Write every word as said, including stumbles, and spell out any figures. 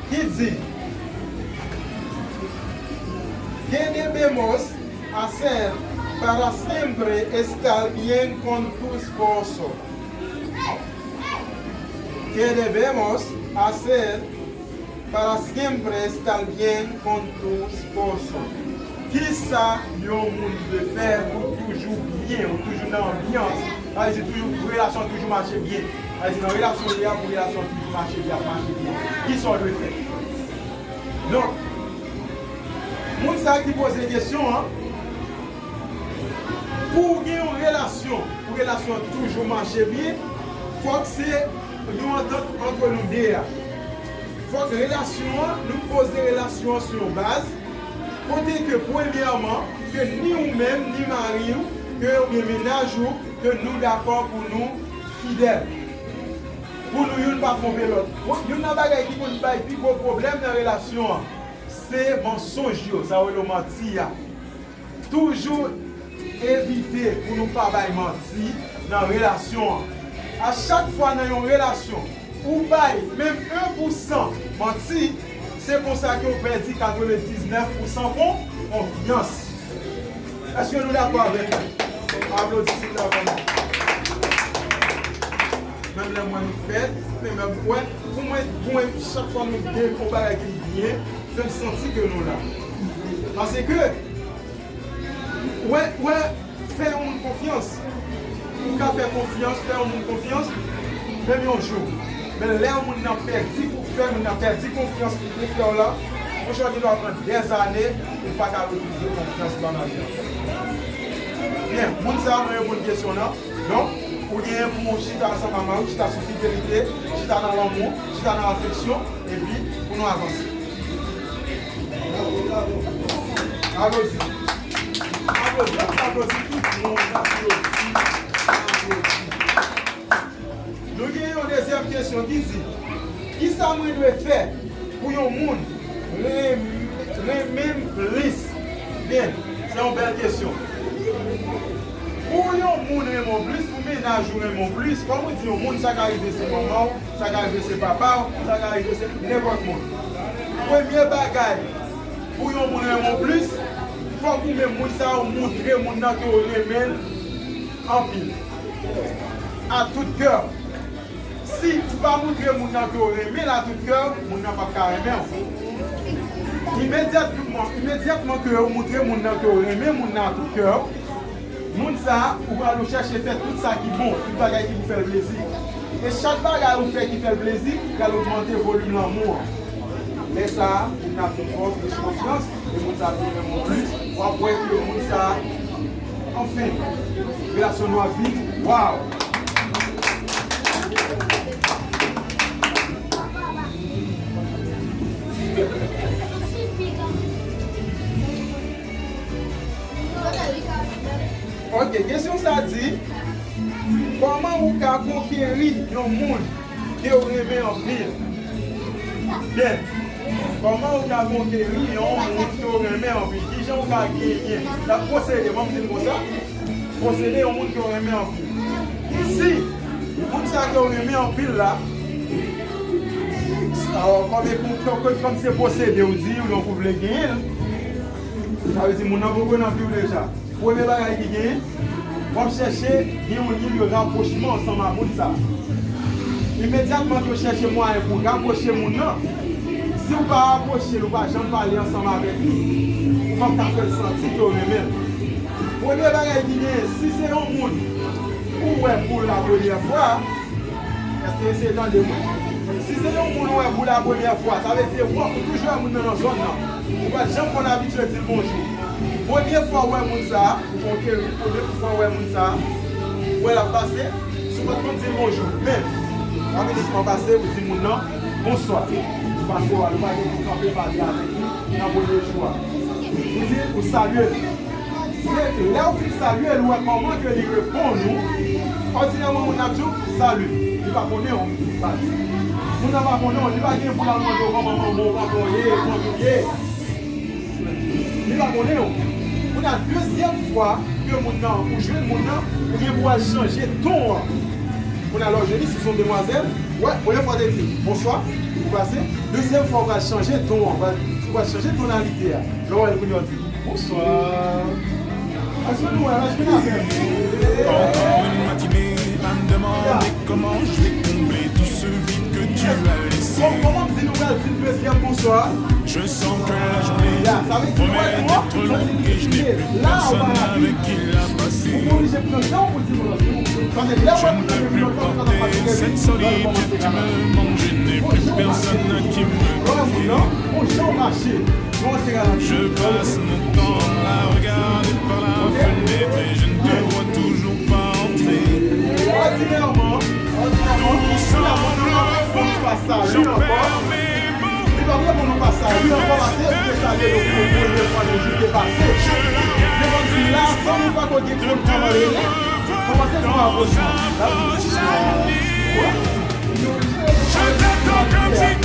ki di, "Que debemos hacer para siempre estar bien con tu esposo?" Que debemos hacer para siempre estar bien con tu esposo? Kisa yon moun dwe fè pou toujou byen, ou toujou nan anbyans? Sa vle di toujou, relasyon an toujou mache byen. Sa vle di nan relasyon li a, pou relasyon an toujou mache byen, ap mache byen. Kisa w dwe fè? Donk, moun sa ki poze kesyon an, pou w gen yon relasyon, pou relasyon an toujou mache byen, fòk se yon antant ant nou de a. Fòk relasyon an, nou poze relasyon an sou yon baz, kote ke premyèman, ke ni ou menm, ni mari w, ke oubyen mennaj ou, ke nou dakò pou nou fidèl. Pou nou youn pa twonpe lòt. Bon, youn nan bagay ki konn bay pi gwo pwoblèm nan relasyon an, se mansonj yo, sa yo rele manti a. Toujou evite pou nou pa bay manti nan relasyon an. A chak fwa nan yon relasyon, ou bay menm en pou san manti, se konsa ke w pèdi katrevendiznèf pou san kon-, konfyans. Èske nou dakò avèk mwen? Aplodi silvouplè pou mwen. Menm lè mwen fèt, menm lè mwen, pou mwen, pou mwen, chak fwa nou gen yon bagay ki byen, fè m santi ke nou la. Paske, wè, wè, fè yon moun konfyans. Ou ka fè konfyans, fè yon moun konfyans, menm yon jou. Men lè yon moun nan pèdi pou fè, moun nan pèdi konfyans pou fè w la, monchè, w gen dwa pran dèzane, ou pa ka retwouve konfyans lan nan li. Byen, moun sa a, mwen reponn kesyon nan. Donk, ou genyen pou w chita ansanm a mari w, chita sou fidelite, chita nan lanmou, chita nan afeksyon, epi pou nou avanse. Aplodi. Aplodi, aplodi tout moun, aplodi, aplodi. Nou gen yon dezyèm kesyon ki di, kisa mwen dwe fè pou yon moun ren-, renmen m plis? Byen, se yon bèl kesyon. Pou yon moun renmen w plis, pou mennaj ou renmen w plis, kòm ou di yon moun, sa ka rive se manman w, sa ka rive se papa w, sa ka rive se nenpòt moun. Premye bagay, pou yon moun renmen w plis, fòk ou menm moun sa a ou montre moun nan ke w renmen l anpil. A tout kè w. Si ou pa montre moun nan ke w renmen l a tout kè w, moun nan p ap ka renmen w. Imedyatman, imedyatman ke w montre moun nan ke w renmen moun nan a tout kè w, moun sa a, ou pral chèche fè tout sa ki bon, tout bagay ki pou fè l plezi. E chak bagay ou fè ki fè l plezi, pral ogmante volim lanmou an. Lè sa a, moun nan ap vin fè w plis konfyans, e moun sa a ap vin renmen w plis. W ap wè ke moun sa a, anfen, relasyon nou ap vin, waw! Ok, kesyon sa di, kòman ou ka konkeri yon moun ke w renmen anpil? Byen, kòman ou ka konkeri yon moun ke w renmen anpil? Kijan ou ka genyen? L ap posede, ban m di l konsa. Posede yon moun ke w renmen anpil. Si moun sa ke w renmen anpil la, kòm, kòm, kòm se posede ou di, ou donk ou vle genyen l, sa vle di moun nan poko nan vi w deja. Premye bagay ki genyen, w ap chèche gen yon lyen de rapwochman ansanm a moun sa a. Imedyatman ke w chèche mwayen pou w rapwoche moun nan, si w pa rapwoche l, ou pa janm pale ansanm avèk li, ou p ap ka fè l santi ke w renmen l. Premye bagay ki genyen, si se yon moun ou wè pou la premyè fwa, èske w eseye tande mwen? Si se yon moun ou wè pou la premyè fwa, sa vle di w toujou wè moun nan nan zòn nan. Ou pa t janm konn abitye di l bonjou. Premye fwa w wè moun sa a, ou konkeri, premye fwa w wè moun sa a, ou wè l ap pase, si w pa t konn di l bonjou, men, w ap inikman pase, ou di moun nan, "Bonswa." Ou pase w al, ou pa gen pou kanpe pale avèk li nan premye jou a. Ou di, ou salye l. Se lè w fin salye l, ou wè kòman ke li reponn ou. Òdinèman, moun nan ap di w, "Salut." Li pa konnen w, baz. Moun nan pa konnen w, li pa gen pou l al mande w kòman manman w, papa w ye, fanmi w ye. Li pa konnen w. Kounye a, dezyèm fwa ke moun nan, ou jwenn moun nan, ou gen pou w al chanje ton an. Kounye a lè w jwenn li, si se yon demwazèl, wè, premye fwa w te di bonswa, ou pase. Dezyèm fwa, ou pral chanje ton an, ou pral, ou pral chanje tonalite a. Lè w wè l kounye a, w di bonswa. Èske nou wè, èske nou wè? Encore une matinée à me demander comment je vais combler tout ce vide que tu as laissé. Kòman m di nou pral di dezyèm bonswa? Je sens que la journée promet d'être longue et je n'ai plus personne avec qui la passer. Je ne peux plus porter cette solitude qui me manque, je n'ai plus personne à qui me confier. Je passe mon temps à regarder par la fenêtre et je ne te vois toujours pas entrer. Doucement, je perds mes mots. Li pa vle pou nou pa salye ankò, paske ou te salye yo pou premye fwa nan jou ki pase. Se kòmsi la, san nou pa konn gen konn kòman rele, kòmanse fè yon rapwochman. L ap di bonswa. Wi. Li oblije pou salye nou.